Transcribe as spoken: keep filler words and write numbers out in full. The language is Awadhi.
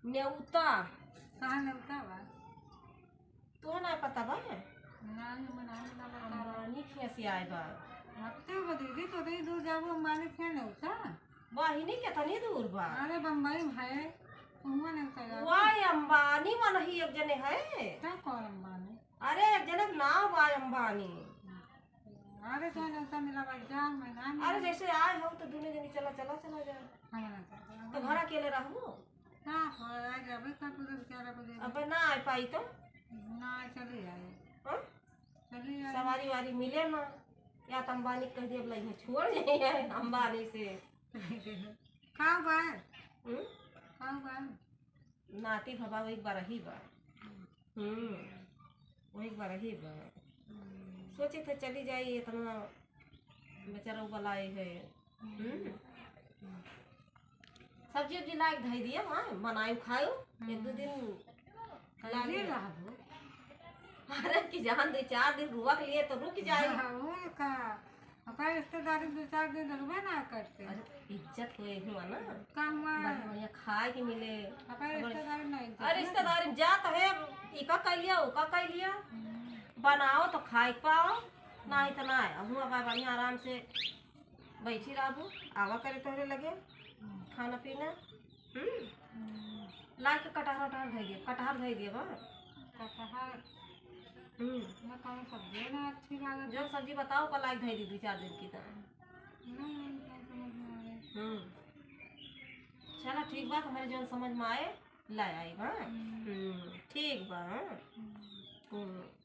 नेउता। कहाँ नेउता बा? तोहे ना पता बा? ना, हमर नाम ना पता बा। अंबानी खिया से आए बा। अब तो वो दीदी, तो दे दूर जाबो, अंबानी खिया नेउता। बहिनी, केतनी दूर बा? अरे, बम्बई में है, हुआँ नेउता जाबो। वाह, अंबानी मन ही एक जने है। का कौन अंबानी? अरे, एक जने के नाम बा अंबानी। अरे, तो नेउता मिला बा, जा, मैं ना अरे, मिला। जैसे आए हो तो दुनो जनी चला, चला, चला जा। हम ना चला। तो घर अकेले रहबो? ना, हो, आ जाबे, का पूछे, क्या रहा पूछे? अब ना आ पाई तो? ना, चली जाए। हाँ? चली जाए। सवारी वारी मिले ना, या तो अंबानी कह दिए, "अब लइहे छोड़ जाइए अंबानी से।" का बा? हम्म? का बा? नाती भवा वही बार ही बा। हम्म, वही बार ही बा। हम्म। सोचे थे चली जाई, इतना बेचारा बलाए है। हम्म। सब्जी उब्जी लाइके धई दिया, माँ, बनाई खायो, एक दो दिन हम्म। लागे। कइले रहबो? अरे कि जान दे, चार दिन रुक लिए तो रुक जाए। हाँ, वो का, अपना रिश्तेदारी दो चार दिन रुकबे ना करते। अरे इज्जत होए हुआ ना। का हुआ? बढ़िया बढ़िया खाए के मिले। अपना अगर रिश्तेदारी ना इज्जत अरे ना। रिश्तेदारी में जात है, इका कह लिया, उका कह लिया। हम्म। बनाओ तो खाए के पाओ, नहीं तो ना है। अब हुआ बा बढ़िया आराम से बैठी रहबू, आवा करे तोहरे लगे, हम्म। खाना पीना। हम्म। हम्म। लाइके कटहर वटहर धइ दिए, कटहर धइ दिए बा। कटहर? हम्म। ना, कौन सब्जी ना अच्छी लागत। जौन सब्जी बताओ, का लाइके धइ दी दो चार दिन की तो। नहीं, नहीं, क्या समझ में आवे? हम्म। चला ठीक बा, तुम्हारे जौन समझ में आए, ला आई बा। हम्म। हम्म, ठीक बा, हाँ। हम्म। हम्म।